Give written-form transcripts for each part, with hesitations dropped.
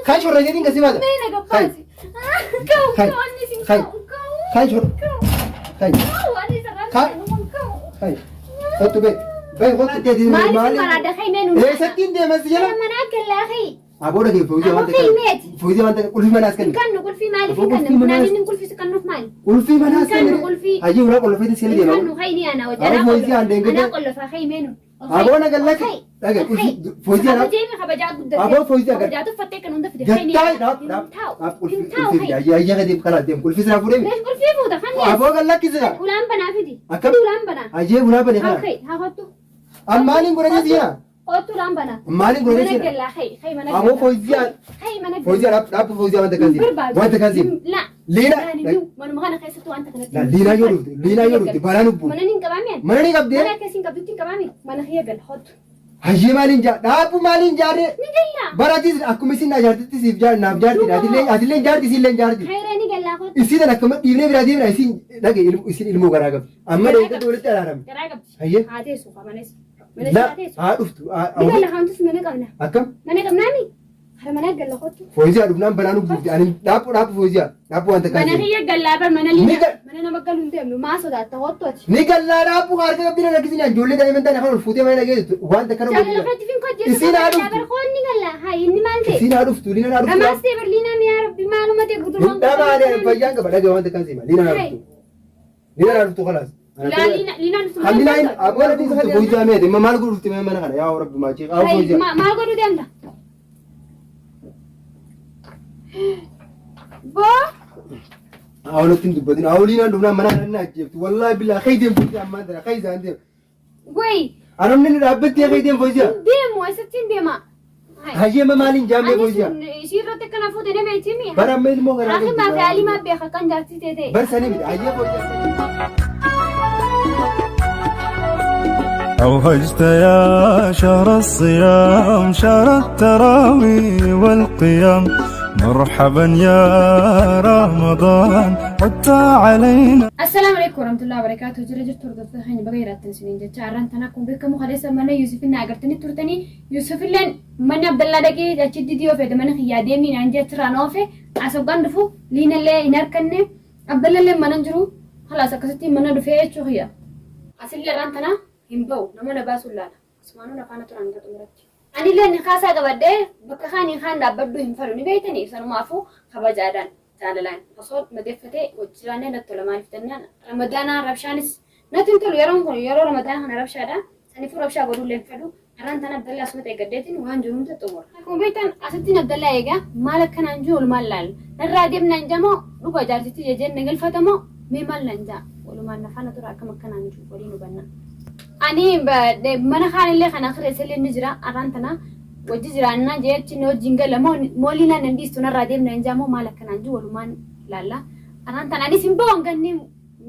Kai shorra jedhin gasi baasa. Mee na gabbaasi. Ka'u Kai. ka'u anni sin Kai. ka'u ka'u. Kai shorra. Kai. Ka'u anni sarara Kai. ka'u. Kai. Kottu bee. Bee kottu teetii Maaliif maali? maraada kai mee nuun? Eessatti hin deeman si jala? Mana gallaa kai. Aboo dhagee fooyyee waan Aboo kai meeti. Fooyyee waan ta'e qulfii manaas kenni. Kan nu qulfii maaliif Aboo hin qulfii kannu? manaas- Naanni qulfii si kannuuf maali? Qulfii manaas Kan nu kenni. qulfii. Hayyee ulaa qolofeetti si Kan deema. nu kai ni ana wajjin. Aboo fooyyee aan deengedde. Anaa qolofaa kai mee nu. Aboo na gallaki. Dhagee qulfii fooyyee anaa. Kabajee kabajaa guddatee. Aboo fooyyee agar. Kabajaa tuffattee kan hunda fide. Kai ni Gattaa ana. dhaaf Hin dhaaf taa'u. dhaaf qulfii Hin taa'u qulfii kai. hayyee hayyee gadi karaa deem qulfii siraa fuudhee. Leesh qulfii fuuta kan Aboo gallakki sira. Ulaan banaa fidi. Akkam? Ulaan banaa. Hayyee ulaa bane Haa kana. kai haa kottu. Ammaaliin godhanii si jira. Kottu ulaan banaa. Maaliin godhanii Mana si jira. gallaa kai kai mana Aboo gallaa. fooyyee Kai mana gallaa. fooyyee dhaaf dhaaf fooyyee wanta kan Barbaadu. wanta kan La. Liina. Naan hin manuma kana keessatti wanta kanatti. La liinaa yoo dhufte liinaa yoo dhufte balaa lubbu. Mana ni hin qabaami ani. Mana ni qabdee. Mana akkasii hin qabdutti hin qabaami. Mana kiyya gala hottu. Hayyee maaliin jaa dhaabbu maaliin jaarree. Ni gallaa. Baratis akkuma isin na jaartitti siif jaar naaf jaarti atillee atillee jaarti isillee jaarti. Kayree ni gallaa hottu. Isin akkuma dhiibnee biraa deemna isin dhage isin ilmoo garaa qabdi. Amma deemtee walitti araarame. Garaa qabdi. Hayyee. Haa teessu qaba manes. Mana La haa teessu. haa dhuftu. Ni galla haantus mana qabna. Akkam Mana qabnaami. Hara mana galla hottu. fooziyaa dhufnaan balaa nu buufti ani dhaabbu dhaabbu fooziyaa dhaabbu wanta Mana kaasee. kiyya gallaa bar mana Ni liina. gal- Mana nama galu hin deemnu maa sodaatta hottu ati. Ni gallaa dhaabbu harka qabdi na rakkisni ijoollee daa'imman ta'an afaan ol fuutee mana dhageessu wanta kana Jaalala godhu. keetti fin kojjetu. Isiin haa dhuftu. Bar hoonni galla. Haa inni maal ta'e? Isiin haa dhuftu liina haa dhuftu. Namaas ta'e bar liinaan yaa rabbi maaluma ta'e guutummaan Hin dhabaane fayyaan qaba dhagee wanta kaasee liina haa dhuftu. Liina haa dhuftu kalaas. Laa liinaan dhuftu maal Hamdinaa godhu? aboo dhuftu fooziyaa meete maal godhu dhufti mana kana yaa rabbi maachii haa Hai, fooziyaa. maal godhuu deemta? Boo! Awwaalotti hin dubbatin. Awwaliin dhufnaan mana kana inni ajjeefti. Wallaahi billaa kee deemu fooziyaa ammaan tana kee isaan deemu. Wayi! Anamni inni dhaabbattee kee deemu fooziyaa. Hin deemu, eessatti hin deema? Hai. Hayyee ma maaliin jaamee Anis fooziyaa. ishii irratti akkana fuute na beektimi. Bara amma ilmoo garaa Raakimaa fi Alimaa beeka kan jaartii ta'e ta'e. Bar sanii miti hayyee fooziyaa. أوهجت يا شهر الصيام شهر التراوي والقيام مرحبا يا رمضان عدت علينا Assalaamu alaikum warahmatullahi wabarakatuh. Jira jirtu hordoftoota keenya baga jiraattan isiniin jecha har'aan tana akkuma beekamu kaleessa mana Yuusufin na agartanii turtanii Yuusufilleen mana Abdallaa dhaqee achi didii oofee mana kiyyaa deemii naan jee achirraan oofe as hoggaan dhufu liinallee hin harkanne Abdallallee mana hin jiru halaas akkasitti mana dhufee jechuu kiyya. Asillee har'aan tana hin ba'u nama na baasuun laala. Asumaanuu na faana turan hanga xumuratti. Anillee nikaasaa qabadhee bakka kaaniin kaan dhaabbadhuu hin fedhu ni beektanii sanumaafuu kabajaadhaan jaalalaan osoo na deeffatee wajji jiraannee natti tola maaliif jennaan ramadaanaa rabshaanis natti hin tolu yeroon kun yeroo ramadaana kana rabshaadha saniifuu rabshaa godhuullee hin fedhu har'aan tana Abdallaa asumatti eeggadheetiin waan jiru hunda xumura. Akkuma beektan asittiin Abdallaa eegaa maal akkanaan jiru walumaan laalla narraa deemnaan jamoo dhuga jaarsitti jejeen na galfatamoo mee maal naan jaa walumaan na faana tura akkam akkanaan jiru waliin hubanna. Ani mana kaanillee kana kireessellee ni jira har'aan tana wajji jiraannaa jee achi na wajjin gala moo moolii naan nan dhiistu narraa deemna hin jaamoo maal akkanaan jiru walumaan laalla. Har'aan tana anis hin bahu hanga inni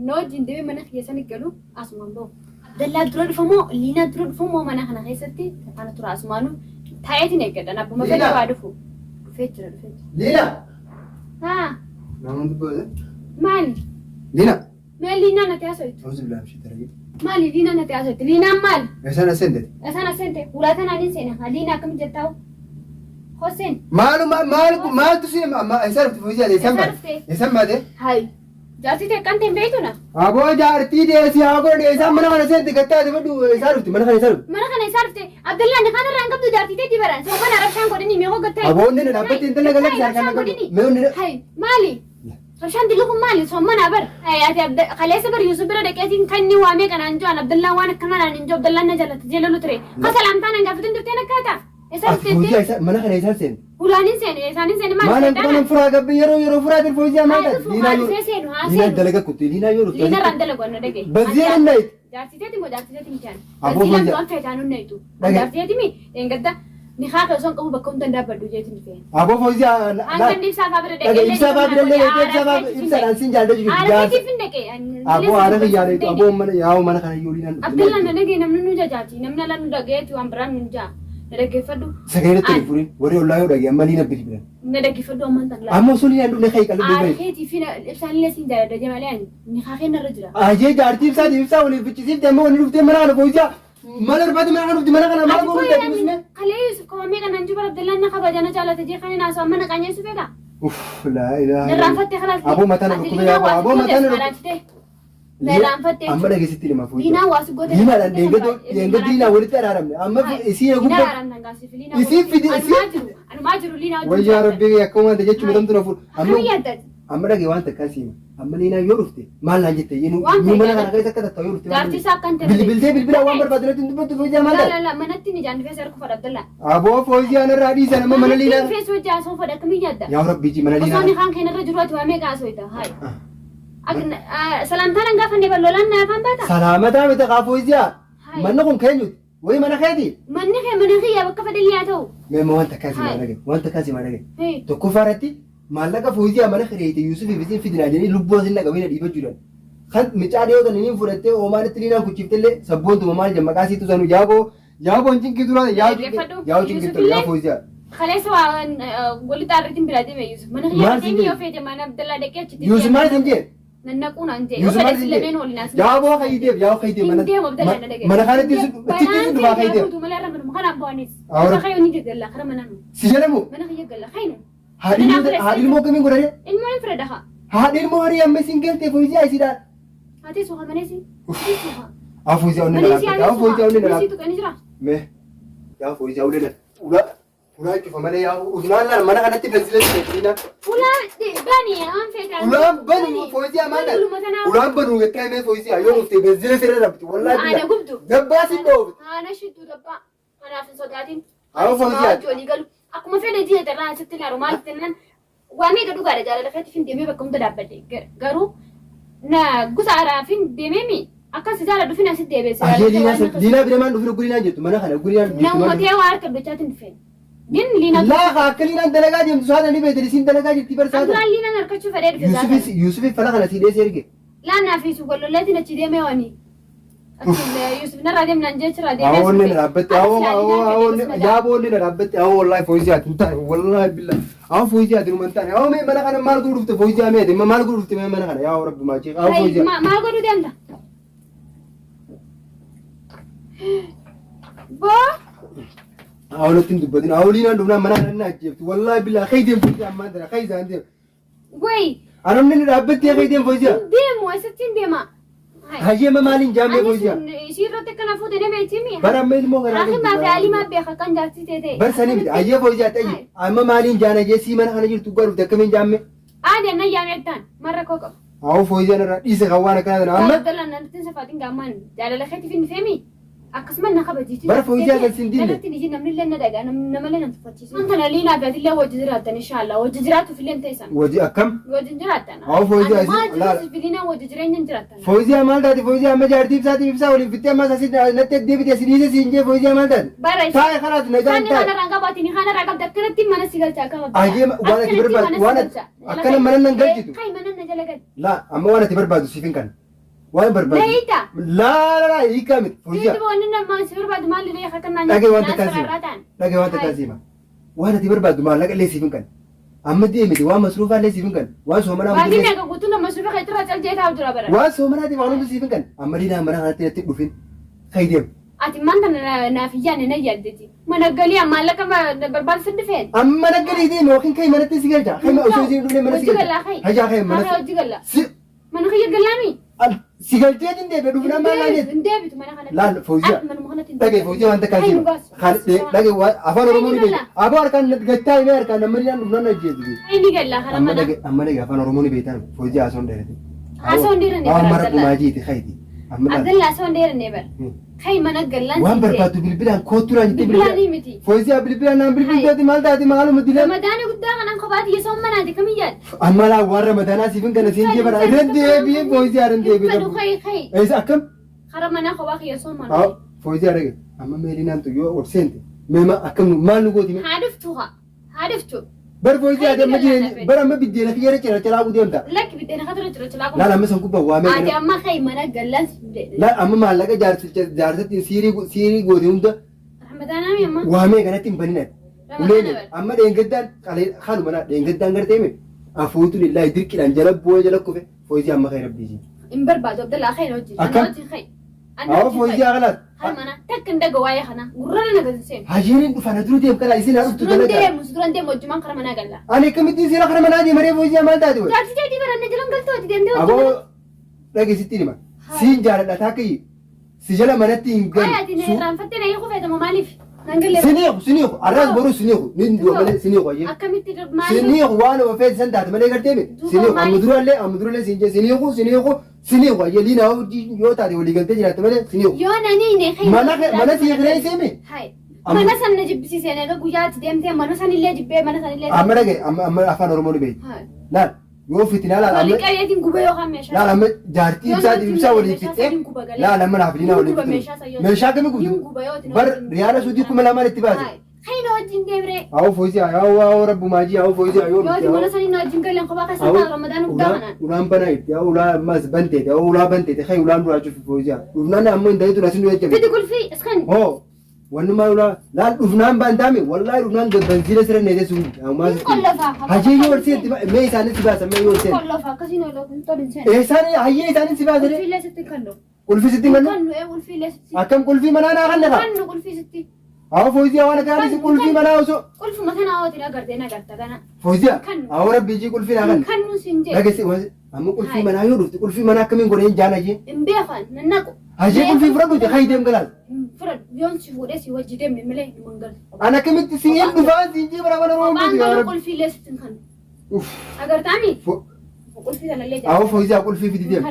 na wajjin deemee mana kiyya sani galu asumaan bahu. Abdallaa dura dhufa moo Liinaa dura dhufa moo mana kana keessatti faana tura asumaanuu taa'eetiin eeggadha abbuma fedhe Liinaa! waa dhufu. Dhufee jira dhufee jira. Liina. Haa Namoonni dubbatan. maali? Liina. Mee Liinaa natti haasoftu. Auzu billahi min shaitanir rajim. Maali Liinaa natti haasoftu? Liinaan maali? Eessaan as seente? Isaan as seente ulaa tanaan hin seene haa Liinaa akkamitti jettaa'u? Hoseen. Maaluma maal maaltu si eessaan dhufte fooziyaa eessaan Eessaan baate? dhufte? Eessaan baate? Hayi. Jaartii ta'e kan ta'e beektu na. Aboo jaartii deessi haa godhe eessaan mana kana seente gattaa ati fadhu eessaan dhufte mana kana eessaan dhufte? Mana kana isaa dhufte Abdallaan ni kanarraa hin qabdu jaartii ta'e dibaran. Soofan arabshaan godhini mee hoggattaa. Aboo inni na dhaabbatte intala galatti harkaan na qabdu. Mee inni Hayi maali? Rabshaan dilli kun maali? Soommanaa bar. Ati kaleessa bar Yusuf bira dhaqeetiin kan inni waamee kanaan jiru Abdallaan waan akkanaa naan hin jiru Abdallaan na jaalata jee lolu ture. Ka salaamtaa naan gaafatin turteen akkaataa. Eessa Ati dhufteetti? fooziyaa isa mana kana eessaan seente? Ulaan hin seene isaan hin seene maali? Maal hanquma furaa gabbi yeroo yeroo furaatiin fooziyaa maal Haa taate? dhufu, Liinaa haa yoo dhufee seenu, haa Liinaa seenu. dalaga kutte liinaa yoo dhufte. Liina irraan dalagu anna dhagaye. Bazzee hin dhayitu. Jaarsiteeti moo jaarsiteeti miti ani? Aboo Bazzii fooziyaa. lamtu waan feetaan hin dhayitu. Dhagaye. Jaarsiteeti mi dheengadda ni haa osoo hin qabu bakka hunda hin dhaabbadhu jeetiin dhufee. Aboo fooziyaa Hanga inni ibsaa fa'aa bira dhaqee Dhagaye ibsaa fa'aa bira illee dhaqee ibsaa fa'aa ibsaadhaan siin jaalladhu jiru. Aara Jaarsa. keetiif hin dhaqee. Aboo aara kiyyaa dhayitu aboo mana yaa'u mana kana yoo liinaan dhufte. Abdallaan na dhagaye namni nu jajaati namni ala nu dhagayeeti waan biraan nu jaa na dhaggeeffadhu. Sagalee irratti hin furin warri ollaa yoo dhagaye amma liina bilbilan. Na dhaggeeffadhu ammaan tan laa. Amma osoo liinaan dhufne ka'ii qalbii Aara bahe. keetii fi ibsaan illee siin jaalladha jee malee ani ni haa kenna irra jira. Ajee jaartii ibsaatii ibsaa waliin fichisiifte amma waliin dhuftee mana kana fooziyaa. Maal barbaade mana kana dhufti mana kana maal Ati goonuu koo dhufti musne? Kalee Yusuf kawamee kanaan jiru Abdallaan na kabaja na jaalata jee kan naasoo amma na qaanyeessu fedha. Uff laa ilaaha. Narraanfattee kalaas. Aboo mataa na dhukkube yaa aboo mataa na dhukkube. Narraanfattee Amma dhageessitti dhima fuudhu. Liinaa waa si goote. Liinaadhaan dheengaddi liinaa walitti araaramne. Amma isii Liinaa gubbaa. araaramnan gaasif liinaa. Isiin fidi- Anumaa isiin- jiru. Anumaa jiru liinaa wajjin. Wayyaa rabbii akka waan ta'e jechuun miidhamtu na fuudhu. Akkami yaaddati? Amma dhagee waan takkaa siima. Amma liinaa yoo dhufte maal naan jette nu Waan nu mana ta'e kana keessa akka tattaa'u yoo dhufte. maal Jaartii isaa akkan ta'e. Bilbiltee bilbilaa waan barbaadu natti hin dubbattu fooyyaan maal La ta'e? la la manatti ni jaanni fees harku fadha Abdallaan. Aboo fooyyaan irraa dhiisan amma mana liinaa. Manatti fees hojii haasoo fadha akkamii yaadda? Yaa rabbii ji mana Osoo liinaa. ni kaan keenyarra jiru ati waa meeqa haasoo Hayi. Salaamtaan hangaa fannee bal'oolaan na afaan baata? Salaamataa miti kaa fooyyaa. Hayi. Manni kun keenyuti. Wayi mana keeti. Manni kee mana kiyyaa bakka fedhe haa ta'u. Mee waan takkaa simaa Hayi. dhagaye. Waan takkaa simaa dhagaye. Hei. Tokkoffaa irratti maallaqa fooyyyaa mana kireete Yuusuf fi isin fidinaa jedhanii lubbuu asin dhaqabina dhiibachuudhaan. Kan micaa dhiyootan inni fudhattee oomaanitti liinaan kuchiftellee sabboontuma maal jedha maqaa siitu sanu yaaboo yaaboon cinqii turaa Dhaggeeffadhu. yaa'u cinqii tura yaa fooyyyaa. Kaleessa waa walitti aarriitiin biraa deeme Yusuf. Mana kiyyaa Maal siin deemee jedhe? yoo feete mana Abdallaa dhaqee achitti. Yuusuf maal isin jee? Nannaquu naan jee. Yoo Yuusuf maal fedhe isin si lameen jee? waliin haasne. Yaaboo hayiteef yaa'u hayiteef Hin mana deemu Abdallaa na dhagaye. mana kanatti sitti dhufaa hayiteef. Malee irra manuma kanaan bu'anis. Awra. Mana kiyya ni galla kara manaan. Si jedhamu Mana kiyya galla kaynu. haadhi ilmoo kamiin godhanii? Ilmoo hin fedha haa. Haadhi ilmoo horii amma isin galte fooyyyaa isiidhaan. Ati suuqa maneesi. Ati suuqa. Haa fooyyyaa onnee Maneesi dhalaafate ati haa fooyyyaa onnee suuqa. dhalaafate. Maneesi tuqanii jira. Mee yaa fooyyyaa ulee dhala. Ulaa ulaa cufa malee yaa ulaan laal mana kanatti beenzila dhiyeessina. Ulaan bani waan feetaa. Ulaan banu fooyyyaa maal dhala? Ulaan banu jettee mee fooyyyaa yoo dhufte beenzila sirra dhabdi wallaahi. Ana gubdu. Gabbaa si dhoofte. Ana shittuu dabbaa. Kanaaf hin sodaatin. Haa fooyyyaa. Walii galu. Akkuma fedhe ji'a irraa asitti ilaalu maal jennaan waa meeqa dhugaadha jaalala keetiif hin deemee bakka hunda dhaabbadhe garuu na gosa araaf hin deemeemi akkas jaaladhu fin asitti deebi'e. Ayyee liinaa liinaa bira maan dhufin gurinaan jettu mana kana gurinaan jettu. Namummatee waa harka duchaatiin dhufeen. Gin liinaa. Laa akka liinaan dalagaa deemtu saata ni beekte isiin dalagaa jirti bar saata. Duraan liinaan harkachuu fedhee dhufe saata. Yuusufis Yuusufis fala kana sii dheesee erge. Laannaa fi suuqololleetiin achi deemee wani. Yusuf narraa deemnaan jechuudha deemee. Awoonni na dhaabbatte awoo awoo awoonni yaaboonni na dhaabbatte awoo wallaahi fooyyii ati hin taane wallaahi billaahi awoo fooyyii ati numa hin taane awoo mee mana kana maal godhu dhufte fooyyii mee ati maal godhu dhufte mee mana kana yaa rabbi maachii awoo fooyyii Maal godhuu deemta? Boo. awoo natti hin dubbatin awoo liinaan dhufnaan mana kana na ajjeefti wallaahi billaahi kayyi deem fooyyii ammaan tana kayyi isaan deem Wayi. anamni na dhaabbattee kayyi deem fooyyii Deemu eessatti hin deema? hayyee ma maaliin jaammee fooyyii Ishii irratti akkana fuute nama jechuun. bara amma ilmoo garaa Raakimaa fi Alimaa beeka kan jaartii ta'e. bar sanii miti hayyee fooyyii ati ayyi amma maaliin jaana jee sii mana kana jirtu dhugaa dhufte akkamiin jaamme Aadaan na yaamee marra koo qaba. awoo fooyyii irraa dhiise kan waan akkanaa tana amma Abdallaan natti safaatiin gaammaan jaalala keetiif hin feemi. Akkasuma na kabajiitu. Bara fooyyii agan siin dinne. Natti ni namni illee na dhagaa namallee na tuffachiisu. Wanta na liinaa fi atillee wajji jiraattan inshaallaa wajji jiraatuuf illee hin teessan. Wajji akkam? Wajji jiraattan. Haa fooyyii Ani maal asi- laala. jiruuf liinaa wajji jireenya hin jiraattan. Fooziyaa maal taate fooziyaa amma jaartii ibsaatiif ibsaa waliin fittee ammas asii natti deebite si dhiise siin jee fooziyaa maal taate? Bara ishee. Taa'e kanaas nagaan Kan taa'e. kanarraa qabaatiin kanarraa qabda akkanatti mana si galcha akkam abdii. Ayyee waan ati barbaaddu waan ati akkana mana nan galchitu. Kai mana na jala gal. Laa amma waan ati barbaaddu siif hin kennu. Waan barbaaddu. Na hiita. Laa laa laa hiikaa miti fooziyaa. Jechuun wanni nama si barbaadu maal illee akka naan Dhagee waan takkaa siima. Dhagee waan takkaa siima. Waan ati barbaaddu maallaqa illee siif hin kennu. Amma deemite waan masruufaa illee siif hin kennu. Waan soomanaa Waan illee meeqa guutuu nama suufa kan irraa cal jeetaa jira bara. waan soomanaatiif waan hundi siif hin kennu. Amma diinaa mana kanatti natti dhufin. Kai deemu. Ati maanta naaf yaadne na yaaddeti. Mana galii maallaqa barbaachisu dhufeen. Amma naggadii deeme yookiin kai manatti si galcha. Kai osoo isin dhufne mana si Hojii galcha. galaa kai. Hajaa kai mana Hajaa hojii galaa. si Mana kiyya galaami. si galcheetiin deebi'e dhufnaan maal naan jette? Hin deebitu mana kanatti. Laal fooziyaa. Ati manuma kanatti hin Dhagee fooziyaa waan takkaa Kai siima. nu gaas. Dhagee waan afaan Oromoo ni Kai ni beekta. Aboo harkaan gattaa himee harkaan namni dhufnaan dhufnaan ajjeetu. Kai ni galla kana Amma mana. dhagee amma dhagee afaan Oromoo ni beektaa fooziyaa haasoo hin dheerate. Haasoo hin dheeranne Waan bara mara Abdallaa. gumaa jiiti kayti. Amma laal. Abdallaa haasoo hin dheeranne bara. Kai mana gallaan. Waan barbaaddu bilbilaan kootu naan jettee Bilbilaan ni miti. Fooziyaa bilbilaan naan bilbiltooti maal taate maaluma dilaan. Ramadaana guddaa kanaan kophaati yesoo manaati kamii yaadde. Amma laa waan ramadaanaa siif hin kana siin jee bara irra deebi'ee fooziyaa irra deebi'ee. Fedhu kai kai. Eessa akkam? Kara manaa kophaa kiyya soo Haa mana. fooziyaa dhage amma meelinaan tu yoo ol seente meema akkam maal nu gooti mee? Haa dhuftu haa. Haa dhuftu. Bar fooziyaa amma jireenya bar amma biddeena kiyya irra cira ciraa deemta. Lakki biddeena katara jira cilaa Laal amma san gubbaa waa Ati meeqa? amma kai mana gallaan. Laal amma maallaqa jaarsatti siirii goote hunda Ramadaanaa mi amma? waa meeqa natti hin banin ati. Ulee amma dheengaddaan qalee kanuma naa dheengaddaan gartee mee afuutu lillaahi dirqiidhaan jala bu'ee jala kufe fooziyaa amma kai rabbii Hin barbaadu Abdallaa kai hojii. Akkam? Hojii kai. Haa fooziyaa kalaas. Kara manaa takka hin dhaga waa'ee kanaa. Gurrana na gadi seenu. Hayyeen dhufa na dura deem kana isin haa dhuftu Duran dalagaa. deemu duran deemu wajjumaan kara manaa galla. Ani akkamittiin seera kara manaa deema ree Fooziyaa maal taate wayi? Jaartii teetii baranne jiran galtoo ati deemtee Aboo wajjumaan. dhageessitti hima. Siin jaaladha taakki si jala manatti hin Qoy ati na galu. irraanfattee na hiikuu feetama maaliif? Nan galle. Siniiku siniiku arraas boruu siniiku nin du'a malee siniiku ayyee. Akkamitti maaliif? Siniiku waan oma feeti san taate malee gartee miti. Duuba Siniiku amma maaliif? durallee amma durallee siin jee siniiku siniiku siniiku ayyee liinaa hojii yoo taate walii galtee jiraatte malee siniiku. Yoo nani ne kai. Mana mana sii kireessee mi? Hai. Amma- Mana san na jibbisiisee egaa guyyaa ati deemtee mana san illee jibbee mana san illee. Amma dhagaye amma amma afaan Oromoo ni beekti. Hai. Laal yoo fitinaa laal Walii amma qabeetiin gubee yookaan meeshaa. laal amma jaartii Yoo ibsaa namatti ibsaa walii meeshaa fixxee saniin guba galee. laal amma naaf liinaa Hin walii guba fixxee. meeshaa san yoo- Meeshaa kamii Hin gubdu? guba yoo ati Bar wajjin- riyaala suutii 2000 itti baase. Hai. Kai na wajjin deemree. Haa fooziyaa haa haa rabbumaa jii haa fooziyaa yoo Yoo ati mana sanii na wajjin galeen kophaa keessa taa'u Ramadaan guddaa kanaan. Ulaan banaa itti haa ulaa ammas banteete haa ulaa banteete kai ulaan duraa cufi fooziyaa. Dhufnaan ammoo hin ta'etu nasin jajjabe. Fidi qulfii iskan. Hoo wannumaa ulaa laal dhufnaan bantaame wallaahi dhufnaan banziila sirra neetee sun. Hin qollofaa. Hajee yoo ol seenti mee isaanis si baasa mee yoo ol Hin seenti. qollofaa akkasiin ol hin tolu hin seenu. Eessaan hayyee isaanis si baasa Qulfii illee sitti hin kennu. qulfii sitti hin Hin kennu. kennu ee qulfii illee sitti. Akkam qulfii manaa naa kan lafa. Kennu qulfii sitti. Haa fooziyaa waan akka yaadisi qulfii manaa osoo. Qulfuma kana hawwatiin agartee nagarta kana. Fooziyaa Kennu. haa rabbii jii qulfii naa Hin kan. kennu siin jedhe. Dhageessi amma qulfii manaa yoo dhufte qulfii manaa akkamiin godheen jaan hayyee. Hin beekan nan naqu. Hayyee qulfii fudhadhu kai deem galaas. Fudhadhu yoon si fuudhee si wajji deemne malee hin galu. An akkamitti si hin dhufaan siin jee bara mana Kophaan roobuu yaa galu rabbi. qulfii illee sitti hin kennu. Uff. Agartaami? Qulfii sana illee Haa fooziyaa qulfii fidi deem.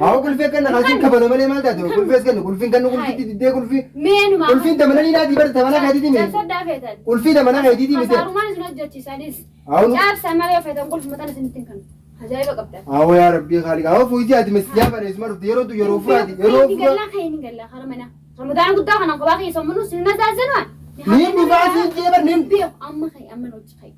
Haa qulfii akka na kaasiin kabala malee maal taate qulfii as kennu qulfiin kennu qulfiitti diddee qulfii. Meenuma. Qulfiin tamana ni naati bara tamana kaatiiti mee. Cabsaddaa feetan. Qulfii tamana kaatiiti miti. Kasaarumaan isin hojjechiisanis. Haa Caabsaa malee feetan qulfuma tana isinitti hin kennu. Ajaa'iba qabda. Haa yaa rabbii haali haa fooziyaa ati mesijaa bareesuma dhufte yeroo tu yeroo furaati yeroo Inni furaa. gallaa kan inni gallaa kara mana. Ramadaan guddaa kanaan kophaa keessa munuu sin nazaazanuu. Niin dhufaa siin jee bar niin. Beeku amma kai amma hojii kai.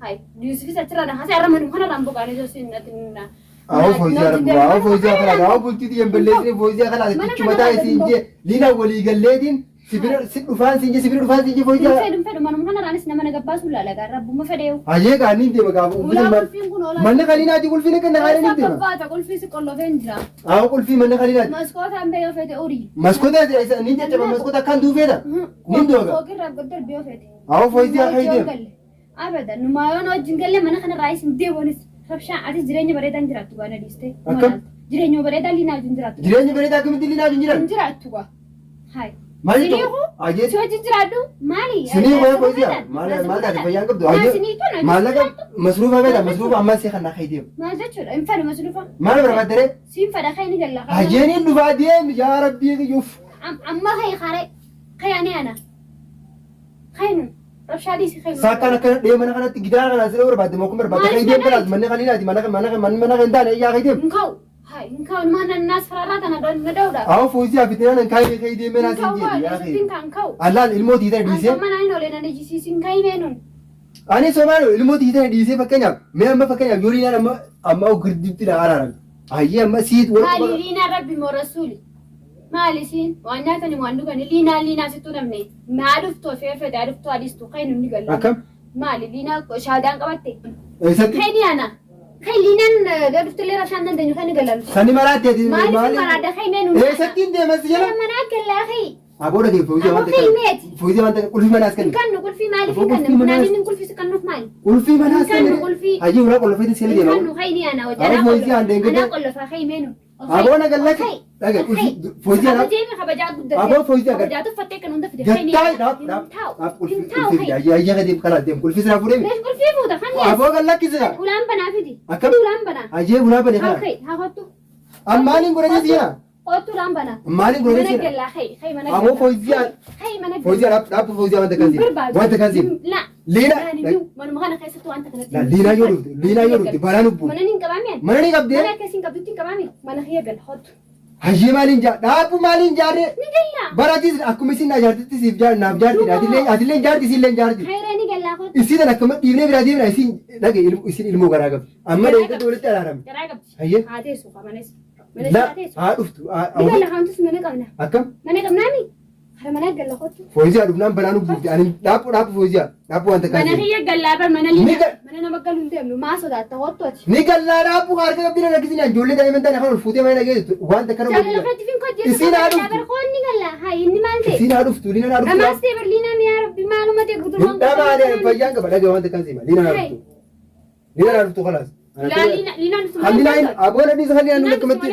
Hai Yuusufis achirraa na haasa'e irra manuma kanarraan boqaanee jiru sin natti na. Haa fooziyaa rabbi haa fooziyaa kana haa bultii xiyyan balleessine fooziyaa kana ati mataa isiin jee liina walii galleetiin si bira si dhufaan siin jee si bira dhufaan siin jee fooziyaa. Fedhu fedhu manuma kanarraanis nama na gabbaasuu laala gaa rabbuma fedheewu. Hayyee qaaniin deema gaafa Ulaa uffisa qulfiin kun oolaa. manni kaliinaati qulfiin akka naqaalee ni deema. Baata qulfii si qollofee hin jira. Haa qulfii manni kaliinaati. Maskootaan bee yoo fete urii. Maskota ni jajjaba maskota akkaan duufeedha. Nin dooga. Fooqirraa darbii yoo fete. Haa fooziyaa kai deema. Abadan numaa yoon wajjin galle mana kanarraa isin deebi'anis rabshaan atis jireenya bareedaa hin jiraattu gaa na dhiiste. Akkam? Jireenya bareedaa liinaa wajjin jiraattu. Jireenya bareedaa akkamitti liinaa wajjin Hin jiran? jiraattu gaa. Hai. Maal Siniiku? Hayyee Si wajjin jiraadhu maali? Sinii waa'ee fooziyaa maal maal taate fayyaan qabdu? Maal Hayyee sinii tun maallaqa masruufa fedha masruufa ammas si kan kai deema. Maal jechuudha? Hin fedhu masruufa. Maal barbaadde? Siin fedha kai ni galla. Hayyeen hin dhufaa deem yaa rabbii kiyyuuf. Amma kai karee kai ani ana. Kai nu rabshaa dhiisi kai nu. Saakkaan akkana dhee mana kanatti gidaara kanaan siree barbaadde moo kun barbaadde kai deem kanaas manni kaliinaati mana mana manni mana kan taane yaa kai deem. Hin ka'u. Hai hin ka'u mana naas fararraa tana na dha'uudha. Haa fooziyaa fitinaan kan kai kai deemee naa siin jedhi yaa Hin kai. kan ka'u. Allaan ilmoo tiitana dhiisee. Amma naan olee na ijjisiisin kai meenuun. Ani somaalo ilmoo tiitana dhiisee fakkeenyaaf mee amma fakkeenyaaf yoo liinaan amma amma ogirditti na araarame. Hayyee amma siit wal Maali liinaa rabbi moo rasuuli? Maali siin waan nyaatani waan dhugani liinaa liinaa sittuu namne maa dhuftoo feefete haa dhuftoo adiistu kai nunni galla. Akkam? Maali liinaa shaadaan qabatte? Eessatti? Kai ni ana. Kai liinaan dhuftullee rabshaan dandeenyu kai ni galla. Sani maraatti ati Maali sun maraadha kai meenuun. Eessatti hin deemas jala? Mana gallaa kai. Aboo dhagee fooziyaa Aboo wanta kai kana. meeti. Fooziyaa wanta qulfii manaas Hin kennu. kannu qulfii maaliif hin Aboo kannu? qulfii manaas- Naannin hin qulfii si kannuuf maali? Qulfii manaas Hin kannu kennu. qulfii. Hayyee ulaa qolofeetiin seela Hin deema. kannu kai ni ana hojii. Aboo fooziyaa hin deengedde. Anaa qollofaa kai meenuun. Aboo na gallatti. Dhagee qulfii fooziyaa Kabajee kabajaa guddatee. Aboo fooziyaa gad- Kabajaa tuffattee kan hunda fide. Gattaa dhaaf dhaaf dhaaf qulfii qulfii hayyee hayyee gadi karaa deem qulfii sira fuudhee. Meesh qulfii fuuta kan Aboo gallakkisira. Ulaan banaa fidi. Akkam? Ulaan banaa. Hayyee ulaa bane kana. Haa haa kottu. Ammaaliin godhanii siina. Kottu ulaan banaa. Ammaaliin godhanii Mana siina. gallaa kai kai mana Aboo fooziyaa Kai mana fooziyaa dhaaf dhaaf fooziyaa wanta kan siina. Wanta kan siina. La. Liina. Manuma kana keessatti wanta kanatti. La liinaa yoo dhufte liinaa yoo dhufte balaan lubbu. Mana ni hin qabaameen. Mana ni qabdee. Mana akkasii hin qabdutti hin qabaameen. Mana kiyya gala kottu. Hayyee maaliin jaa dhaabbu maaliin jaarree. Ni gallaa. Baratis akkuma isin na jaartitti siif jaar naaf jaarti atillee atillee jaarti isillee jaarti. Kayree ni gallaa kottu. Isin akkuma dhiibnee biraa deemna isin dhage isin ilmoo garaa qabdi. Amma deemtee walitti araarame. Garaa qabdi. Hayyee. Haa teessu qamanes. Mana La haa teessu. haa dhuftu. Ni galla haantus mana qabna. Akkam Mana qabnaami. Kara manaa galla kottu. Fooziyaa dhufnaan balaa nu buufte. Ani dhaaphu dhaaphu fooziyaa. Dhaaphu waan takkaa Mana seenu. kiyya gallaa bar mana Ni liina. Mana nama galu hin deemnu maa sodaatta kottu ati. Ni gallaa dhaaphu harka qabdii na rakkisini. Ijoollee daa'imman taane afaan ol fuutee mana dhageessitu. Waan takka na Jaalala godhu. keetti fin kojjetu. Isiin haa dhuftu. Bar qoonni galla. Haa inni maal ta'e? Isiin haa dhuftu. Liina haa dhuftu. Dhamaas ta'e bar liinaan yaa rabbi maaluma ta'e guutummaan. Hin dhamaale fayyaan qaba. Dhagee waan takkaa seema. Liina haa dhuftu. Liina haa dhuftu khalaas. Laa liinaan dhuftu. Hallina aboona dhiisa hallina nu lakkamatti.